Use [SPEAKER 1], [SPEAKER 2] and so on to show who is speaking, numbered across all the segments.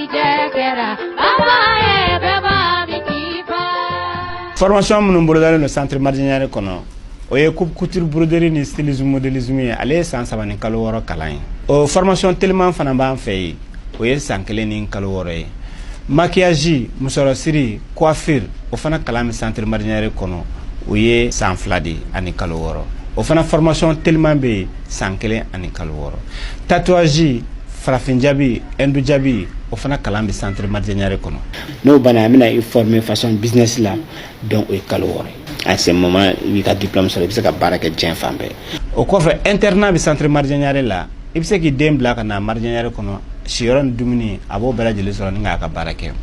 [SPEAKER 1] Garijɛ kɛra baba ye bɛɛ b'a min k'i fa.
[SPEAKER 2] Formation minnu bolodalen don centre Madidié Niaré kɔnɔ, o ye coupe couture, broderie ni stylisme, modélisme ye. Ale ye san 3 ni kalo 6 kalan ye. O formation teliman fana b'an fɛ yen, o ye san 1 ni kalo 6 ye. Maquillage, musɔrɔsiri, coiffure, o fana kalan bɛ centre Madidié Niaré kɔnɔ, o ye san 2 de ani kalo 6. O fana formation teliman bɛ yen, san 1 ani kalo 6. Tatouage, farafin jabi, hindu jabi, o fana kalan bɛ centre Madidié Niaré kɔnɔ. N'o banna, an bɛna i former façon business la. Donc o ye kalo 6 ye. À ce moment, i b'i ka diplôme sɔrɔ, i bɛ se ka baara kɛ diɲɛ fan bɛɛ. O kɔfɛ, internat bɛ centre Madidié Niaré la. I bɛ se k'i den bila ka na Madidié Niaré kɔnɔ, siyɔrɔ ni dumuni, a b'o bɛɛ lajɛlen sɔrɔ ni k'a ka baara kɛ.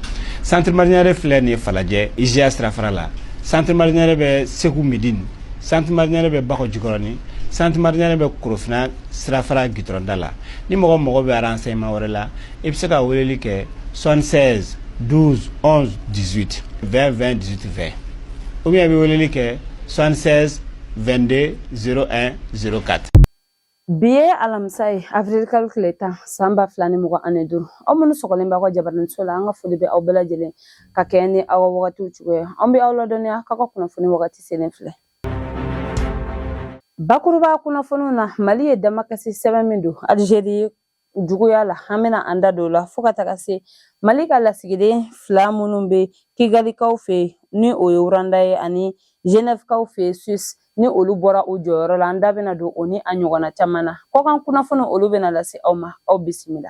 [SPEAKER 2] Centre Madidié Niaré filɛ nin ye Falajɛ, IGA sirafara la. Centre Madidié Niaré bɛ Segu Midine. Centre Madidié Niaré bɛ Bakɔ Jikɔrɔni. Centre Madidié Niaré bɛ Korofina sirafara gitɔrɔnda la. Ni mɔgɔ mago bɛ renseignement wɛrɛ la, i bɛ se ka weleli kɛ 76 12 11 18 20 20 18 20, ou bien i bɛ weleli kɛ 76 22 01 04.
[SPEAKER 3] Bi ye alamisa ye, avril kalo tile 10, san 2025. Aw minnu sɔgɔlen b'aw ka jabaraninso la, an ka foli bɛ aw bɛɛ lajɛlen ka kɛɲɛ ni aw ka wagatiw cogoya. An bɛ aw ladɔnniya k'aw ka kunnafoni wagati selen filɛ. Bakuruba kunnafoniw na, Mali ye damakasi sɛbɛn min don Alizeri juguya la, an bɛna an da don o la, fo ka taga se Mali ka lasigiden fila minnu bɛ Kigalikaw fɛ yen, ni o ye Rwanda ye, ani Genèvekaw fɛ yen, Suisse, ni olu bɔra u jɔyɔrɔ la. An da bɛna don o ni a ɲɔgɔnna caman na. Kɔkan kunnafoni, olu bɛna lase aw ma. Aw bisimila.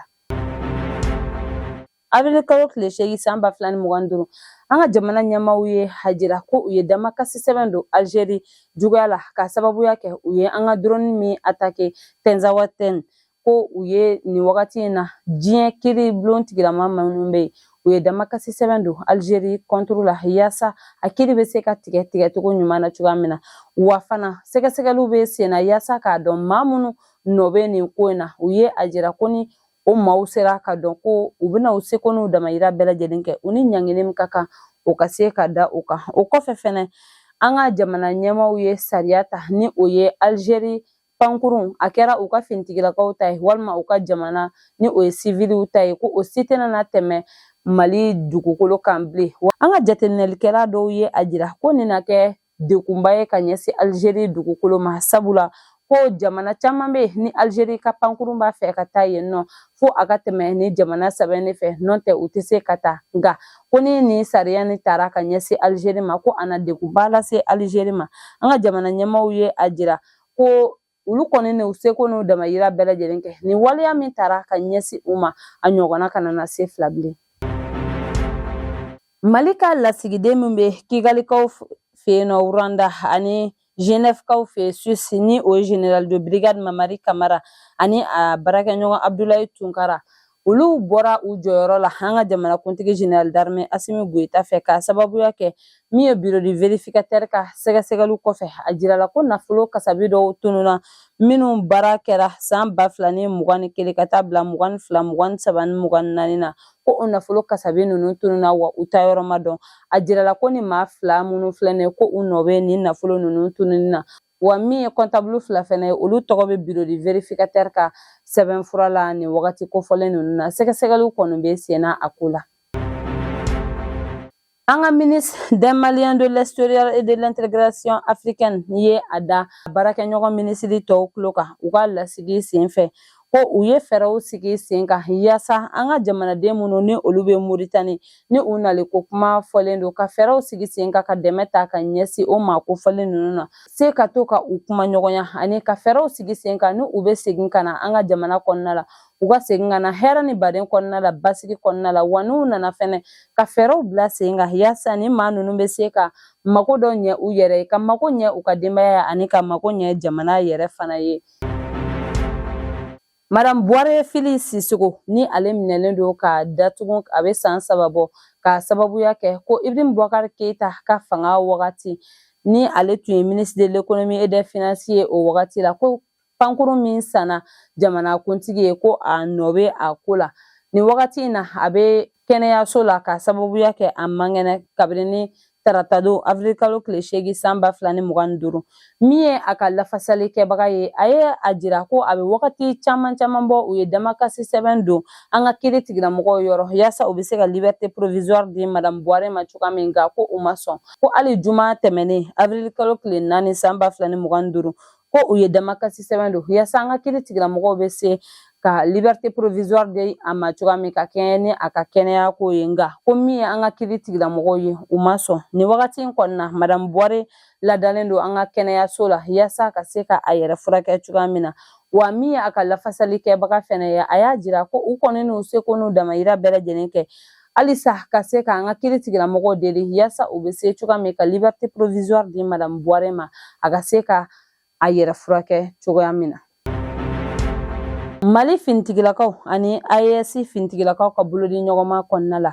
[SPEAKER 3] Avril kalo tile 8, san 2025, an ka jamana ɲɛmaaw ye a jira ko u ye damakasi sɛbɛn don Algérie juguya la, ka sababuya kɛ u ye an ka drone min attaqué Tinzaouaten, ko u ye nin wagati in na, diɲɛ kiiri bulon tigilama minnu bɛ yen, u ye damakasi sɛbɛn don Algérie contre la, yaasa a kiiri bɛ se ka tigɛ tigɛcogo ɲuman na cogoya min na. Wa fana, sɛgɛsɛgɛliw bɛ sen na yaasa k'a dɔn maa minnu nɔ bɛ nin ko in na. U ye a jira ko ni o maaw sera ka dɔn, ko u bɛna u seko n'u damayira bɛɛ lajɛlen kɛ, u ni ɲangili min ka kan, o ka se ka da o kan. O kɔfɛ fɛnɛ, an ka jamana ɲɛmaaw ye sariya ta, ni o ye Algérie pankurun, a kɛra u ka finitigilakaw ta ye walima u ka jamana, ni o ye siviliw ta ye, ko o si tɛna na tɛmɛ Mali dugukolo kan bilen. An ka jateminɛlikɛla dɔw ye a jira ko nin na kɛ dekunba ye ka ɲɛsin Alizeri dugukolo ma, sabula ko jamana caman bɛ yen, ni Alizeri ka pankurun b'a fɛ ka taa yen nɔ, fo a ka tɛmɛ ni jamana sɛbɛn ne fɛ, n'o tɛ u tɛ se ka taa. Nka ko ni nin sariya ni taara ka ɲɛsin Alizeri ma, ko a na dekunba lase Alizeri ma. An ka jamana ɲɛmaaw ye a jira ko olu kɔni n'u seko n'u damayira bɛɛ lajɛlen kɛ, nin waleya min taara ka ɲɛsin u ma, a ɲɔgɔnna kana na se fila bilen. Mali ka lasigiden min bɛ Kigalikaw fɛ yen nɔ Rwanda ani Genèvekaw fɛ yen Suisse, ni o ye général de brigade Mamari Kamara ani a baarakɛɲɔgɔn Abdulayi Tunkara, olu bɔra u jɔyɔrɔ la an ka jamanakuntigi général d'armée Assimi Goïta fɛ, k'a sababuya kɛ min ye, bureau du vérificateur ka sɛgɛsɛgɛliw kɔfɛ, a jirala ko nafolo kasabi dɔw tununa, minnu baara kɛra san 2021 ka taa bila 22, 23 ni 24 na, ko o nafolo kasabi ninnu tununa, wa u taa yɔrɔ ma dɔn. A jirala ko ni maa fila minnu filɛ nin ye, ko u nɔ bɛ nin nafolo ninnu tununi na. Wa min ye comptable fila fɛnɛ ye, olu tɔgɔ bɛ bureau du vérificateur ka sɛbɛnfura la nin wagati kofɔlen ninnu na. Sɛgɛsɛgɛliw kɔni bɛ sen na a ko la. An ka ministre des Maliens de l'extérieur et de l'intégration africaine ye a da baarakɛɲɔgɔn minisiri tɔw tulo kan u ka lasigi sen fɛ, ko u ye fɛɛrɛw sigi sen kan yaasa an ka jamanaden minnu ni olu bɛ Moritani, ni u nali ko kuma fɔlen don, ka fɛɛrɛw sigi sen kan ka dɛmɛ ta ka ɲɛsin o maa kofɔlen ninnu na, se ka to ka u kuma ɲɔgɔnya, ani ka fɛɛrɛw sigi sen kan ni u bɛ segin ka na an ka jamana kɔnɔna la, u ka segin ka na hɛrɛ ni baden kɔnɔna la, basigi kɔnɔna la. Wa n'u nana fɛnɛ, ka fɛɛrɛw bila sen kan yaasa ni maa ninnu bɛ se ka mako dɔ ɲɛ u yɛrɛ ye, ka mako ɲɛ u ka denbaya, ani ka mako ɲɛ jamana yɛrɛ fana ye. Madame Buware Fili Sisoko, ni ale minɛlen don ka datugu a bɛ san 3 bɔ, ka sababuya kɛ ko Ibrahim Boubacar Keita ka fanga wagati, ni ale tun ye ministre de l'économie et des finances ye o wagati la, ko pankurun min sanna jamanakuntigi ye, ko a nɔ bɛ a ko la. Nin wagati in na, a bɛ kɛnɛyaso la ka sababuya kɛ a man kɛnɛ kabini ni Taratadon avril tile 8 san 2025, min ye a ka lafasali kɛbaga ye, a ye a jira ko a bɛ wagati caman caman bɔ, u ye damakasi sɛbɛn don an ka kiri tigilamɔgɔw yɔrɔ yaasa u bɛ se ka liberté provisoire di madame Buware ma cogoya min, nka ko u ma sɔn. Ko hali juma tɛmɛnen avril kalo tile 4 san 2025, ko u ye damakasi sɛbɛn don yaasa an ka kiri tigilamɔgɔw bɛ se ka liberté provisoire di a ma cogoya min, ka kɛɲɛ ni a ka kɛnɛya ko ye, nka ko min ye an ka kiri tigilamɔgɔw ye, u ma sɔn. Nin wagati in kɔnɔna, madame Buware ladalen don an ka kɛnɛyaso la yaasa ka se ka a yɛrɛ furakɛ cogoya min na. Wa min ye a ka lafasali kɛbaga fɛnɛ ye, a y'a jira ko u kɔni n'u seko n'u damayira bɛɛ lajɛlen kɛ halisa ka se k'an ka kiri tigilamɔgɔw deli yaasa u bɛ se cogoya min ka liberté provisoire di madame Buware ma, a ka se ka a yɛrɛ furakɛ cogoya min na. Mali finitigilakaw ani AES finitigilakaw ka bolodi ɲɔgɔnma kɔnɔna la,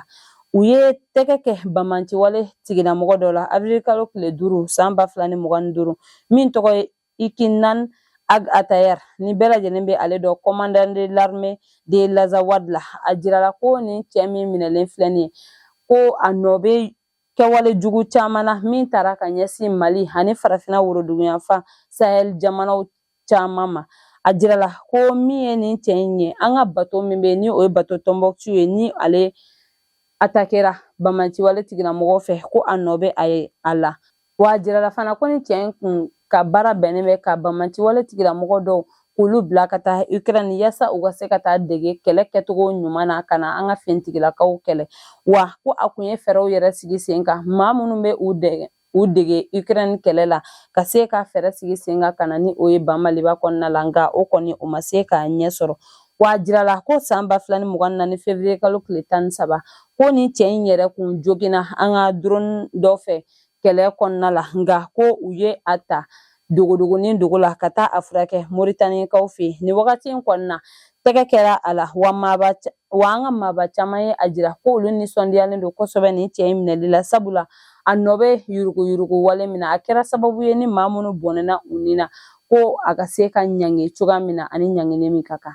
[SPEAKER 3] u ye tɛgɛ kɛ banbaanciwale tigilamɔgɔ dɔ la avril kalo tile 5 san 2025, min tɔgɔ ye Ikinan Ag Attaher, ni bɛɛ lajɛlen bɛ ale dɔn commandant de l'armée de l'Azawad la. A jirala ko nin cɛ min minɛlen filɛ nin ye, ko a nɔ bɛ kɛwale jugu caman na min taara ka ɲɛsin Mali ani farafinna woroduguyanfan Sahel jamanaw caman ma. A jirala ko min ye nin cɛ in ye, an ka bato min bɛ ni o ye bato Tombouctou ye, ni ale atakera banbaanciwale tigilamɔgɔw fɛ, ko a nɔ bɛ a ye a la. Wa a jirala fana ko ni cɛ in kun ka baara bɛnnen bɛ ka banbaanciwale tigilamɔgɔ dɔw k'olu bila ka taa Ukraine yaasa u ka se ka taa dege kɛlɛ kɛcogo ɲuman na ka na an ka finitigilakaw kɛlɛ. Wa ko a kun ye fɛɛrɛw yɛrɛ sigi sen kan, maa minnu bɛ u dege Ukraine kɛlɛ la, ka se ka fɛɛrɛ sigi sen kan ka na ni o ye Bamaliba kɔnɔna la, nka o kɔni o ma se k'a ɲɛ sɔrɔ. Wa a jirala ko san 2024 février kalo tile 13, ko ni cɛ in yɛrɛ kun joginna an ka drone dɔ fɛ kɛlɛ kɔnɔna la, nka ko u ye a ta dogodogonin dogo la ka taa a furakɛ Moritanikaw fɛ yen. Nin wagati in kɔnɔna, tɛgɛ kɛra a la. Wa maaba wa an ka maaba caman ye a jira ko olu nisɔndiyalen don kosɛbɛ nin cɛ in minɛli la, sabula a nɔ bɛ yuruguyurugu wale min na, a kɛra sababu ye ni maa minnu bɔnɛna u ni na, ko a ka se ka ɲangi cogoya min na ani ɲangini min ka kan.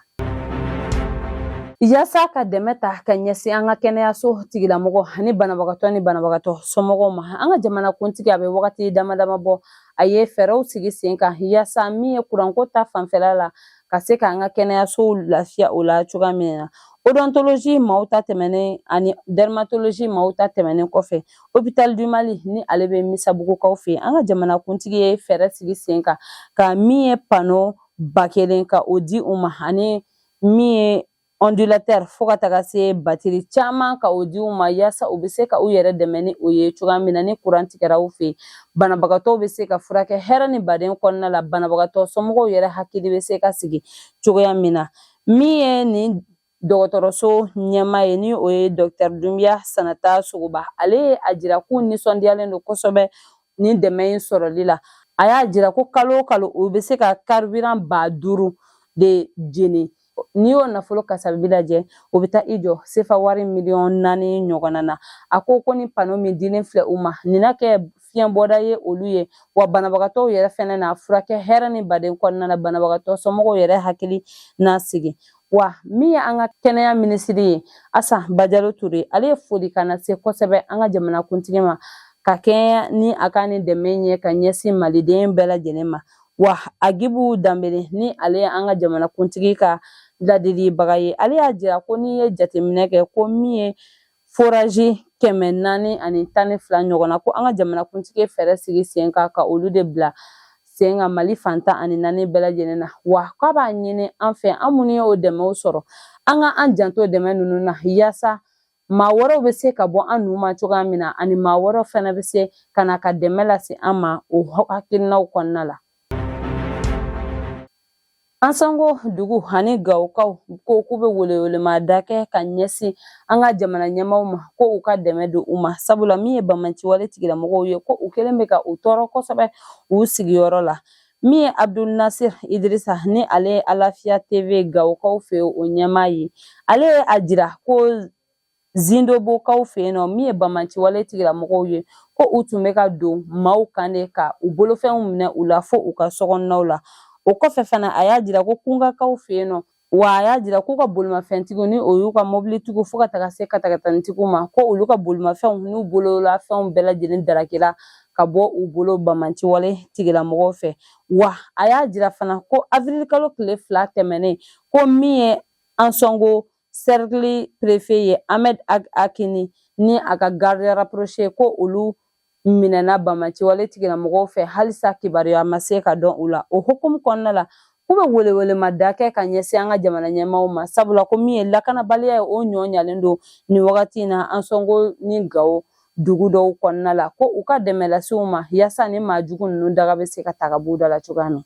[SPEAKER 3] Yaasa ka dɛmɛ ta ka ɲɛsin an ka kɛnɛyaso tigilamɔgɔ ani banabagatɔ ni banabagatɔ somɔgɔw ma, an ka jamana kuntigi a bɛ wagati dama dama bɔ, a ye fɛɛrɛw sigi sen kan yaasa min ye kuranko ta fanfɛla la, ka se k'an ka kɛnɛyasow lafiya o la cogoya min na. Odontologie maaw ta tɛmɛnen ani dermatologie maaw ta tɛmɛnen kɔfɛ, hôpital du Mali ni ale bɛ Misabugukaw fɛ yen, an ka jamana kuntigi ye fɛɛrɛ sigi sen kan ka min ye panneau 1000 ka o di u ma, ani min ye ondulateur fo ka taga se batiri caman ka o di u ma, yaasa u bɛ se ka u yɛrɛ dɛmɛ ni o ye cogoya min na, ni kuran tigɛra u fɛ yen, banabagatɔw bɛ se ka furakɛ hɛrɛ ni baden kɔnɔna la, banabagatɔ somɔgɔw yɛrɛ hakili bɛ se ka sigi cogoya min na. Min ye nin dɔgɔtɔrɔso ɲɛmaa ye, ni o ye Dr Dunbiya Sanata Sogoba, ale ye a jira k'u nisɔndiyalen don kosɛbɛ nin dɛmɛ in sɔrɔli la. A y'a jira ko kalo o kalo u bɛ se ka carburant 5000 de jeni. N'i y'o nafolo kasabi lajɛ, o bɛ taa i jɔ sefa wari miliyɔn 4 ɲɔgɔnna na. A ko ko ni panneau min dilen filɛ u ma, nin na kɛ fiɲɛbɔda ye olu ye, wa banabagatɔw yɛrɛ fɛnɛ n'a furakɛ hɛrɛ ni baden kɔnɔna na, banabagatɔ somɔgɔw yɛrɛ hakili n'a sigi. Wa min ye an ka kɛnɛya minisiri ye, Asan Bajalo Ture, ale ye foli ka na se kosɛbɛ an ka jamanakuntigi ma, ka kɛɲɛ ni a ka nin dɛmɛ ye ka ɲɛsin maliden bɛɛ lajɛlen ma. Wa Agibu Danbele, ni ale ye an ka jamanakuntigi ka ladilibaga ye, ale y'a jira ko n'i ye jateminɛ kɛ, ko min ye forage 412 ɲɔgɔn na, ko an ka jamanakuntigi ye fɛɛrɛ sigi sen kan ka olu de bila sen kan Mali fan 14 bɛɛ lajɛlen na. Wa k'a b'a ɲini an fɛ, an minnu ye o dɛmɛw sɔrɔ, an ka an janto dɛmɛ ninnu na, yaasa maa wɛrɛw bɛ se ka bɔ an nu ma cogoya min na, ani maa wɛrɛw fana bɛ se ka na ka dɛmɛ lase an ma o hakilinaw kɔnɔna la. Ansango dugu ani Gawokaw ko k'u bɛ welewelemada kɛ ka ɲɛsin an ka jamana ɲɛmaaw ma, ko u ka dɛmɛ don u ma, sabula min ye banbaanciwale tigilamɔgɔw ye, ko u kɛlen bɛ ka u tɔɔrɔ kosɛbɛ u sigiyɔrɔ la. Min ye Abdul Nasir Idrissa, ni ale ye Alafiya TV Gawokaw fɛ o ɲɛmaa ye, ale ye a jira ko Zindobokaw fɛ yen nɔ, min ye banbaanciwale tigilamɔgɔw ye, ko u tun bɛ ka don maaw kan de ka u bolofɛnw minɛ u la fo u ka sokɔnɔnaw la. O kɔfɛ fana, a y'a jira ko Kungakaw fɛ yen nɔ, Wa a y'a jira k'u ka bolimafɛntigiw ni o y'u ka mobilitigiw fo ka taga se katakatanitigiw ma, ko olu ka bolimafɛnw n'u bololafɛnw bɛɛ lajɛlen darakela ka bɔ u bolo banbaanciwale tigilamɔgɔw fɛ. Wa a y'a jira fana ko avril kalo tile 2 tɛmɛnen, ko min ye Ansongo cercle préfet ye Ahmed Ag Akini ni a ka garde rapproché, ko olu minɛna banbaanciwale tigilamɔgɔw fɛ, halisa kibaruya ma se ka dɔn u la. O hukumu kɔnɔna la, k'u bɛ welewelemada kɛ ka ɲɛsin an ka jamana ɲɛmaaw ma, sabula ko min ye lakanabaliya ye, o ɲɔ ɲalen don nin wagati in na Ansongo ni Gawo dugu dɔw kɔnɔna la, ko u ka dɛmɛ lase u ma yaasa ni maa jugu ninnu daga bɛ se ka ta ka b'u da la cogoya min.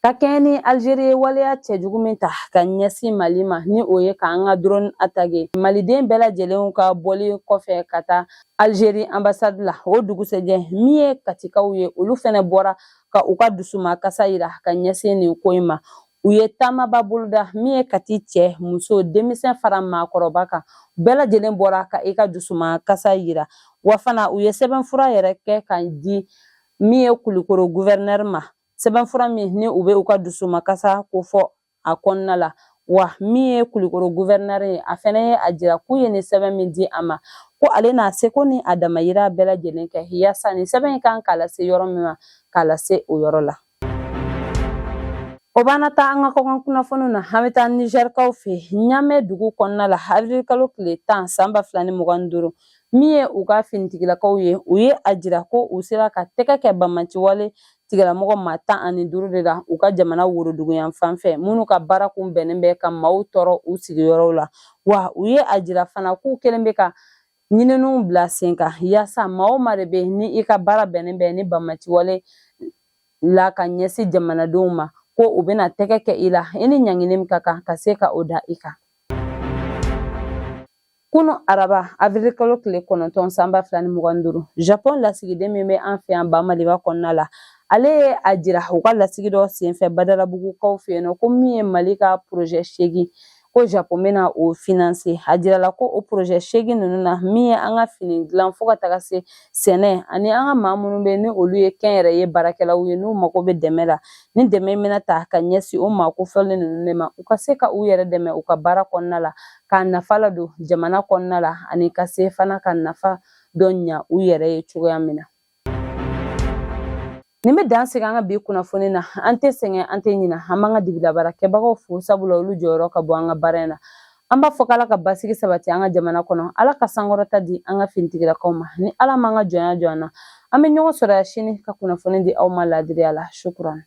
[SPEAKER 3] Ka kɛɲɛ ni Algérie ye waleya cɛjugu min ta ka ɲɛsin Mali ma, ni o ye k'an ka drone attaquer, Maliden bɛɛ lajɛlenw ka bɔli kɔfɛ ka taa Algérie ambassade la o dugusɛjɛ, min ye Katikaw ye, olu fɛnɛ bɔra ka u ka dusumakasa yira ka ɲɛsin nin ko in ma. U ye taamaba boloda, min ye Kati cɛ, muso, denmisɛn fara maakɔrɔba kan, bɛɛ lajɛlen bɔra ka i ka dusumakasa yira. Wa fana u ye sɛbɛnfura yɛrɛ kɛ ka di min ye Kulukoro gouverneur ma, sɛbɛnfura min ni u bɛ u ka dusumakasa kofɔ a kɔnɔna la. Wa min ye Kulukoro gouverneur ye, a fɛnɛ ye a jira k'u ye nin sɛbɛn min di a ma, ko ale n'a seko ni a damayira bɛɛ lajɛlen kɛ yaasa nin sɛbɛn in kan k'a lase yɔrɔ min ma, k'a lase o yɔrɔ la. O b'an na taa an ka kɔkan kunnafoniw na. An bɛ taa Nizɛrikaw fɛ Ɲamɛ dugu kɔnɔna la, avril kalo tile 10 san 2025, min ye u ka finitigilakaw ye, u ye a jira ko u sera ka tɛgɛ kɛ banbaanciwale tigilamɔgɔ maa 15 de la u ka jamana woroduguyan fan fɛ, minnu ka baara kun bɛnnen bɛ ka maaw tɔɔrɔ u sigiyɔrɔw la. Wa u ye a jira fana k'u kɛlen bɛ ka ɲininiw bila sen kan yaasa maa o maa de bɛ ni i ka baara bɛnnen bɛ ni banbaanciwale la ka ɲɛsin jamanadenw ma, ko u bɛna tɛgɛ kɛ i la, i ni ɲangili min ka kan ka se ka o da i kan. Kunu araba avril kalo tile 9 san 2025, Japon lasigiden min bɛ an fɛ yan ba Maliba kɔnɔna la, ale ye a jira u ka lasigi dɔ senfɛ Badalabugukaw fɛ yen nɔ, ko min ye Mali ka projet 8, ko Japon bɛna o financer. A jirala ko o projet 8 ninnu na, min ye an ka fini dilan fo ka taga se sɛnɛ ani an ka maa minnu bɛ ni olu ye kɛnyɛrɛye baarakɛlaw ye, n'u mago bɛ dɛmɛ la, ni dɛmɛ bɛna ta ka ɲɛsin o maa kofɔlen ninnu de ma, u ka se ka u yɛrɛ dɛmɛ u ka baara kɔnɔna la, k'a nafa ladon jamana kɔnɔna la, ani ka se fana ka nafa dɔ ɲa u yɛrɛ ye cogoya min na. Nin bɛ dan sigi an ka bi kunnafoni na. An tɛ sɛgɛn, an tɛ ɲina, an b'an ka dibilabaara kɛbagaw fo, sabula olu jɔyɔrɔ ka bon an ka baara in na. An b'a fɔ k'Ala ka basigi sabati an ka jamana kɔnɔ, Ala ka sankɔrɔta di an ka finitigilakaw ma. Ni Ala m'an ka jɔnya jɔ an na, an bɛ ɲɔgɔn sɔrɔ yan sini ka kunnafoni di aw ma laadiriya la. Sukuran.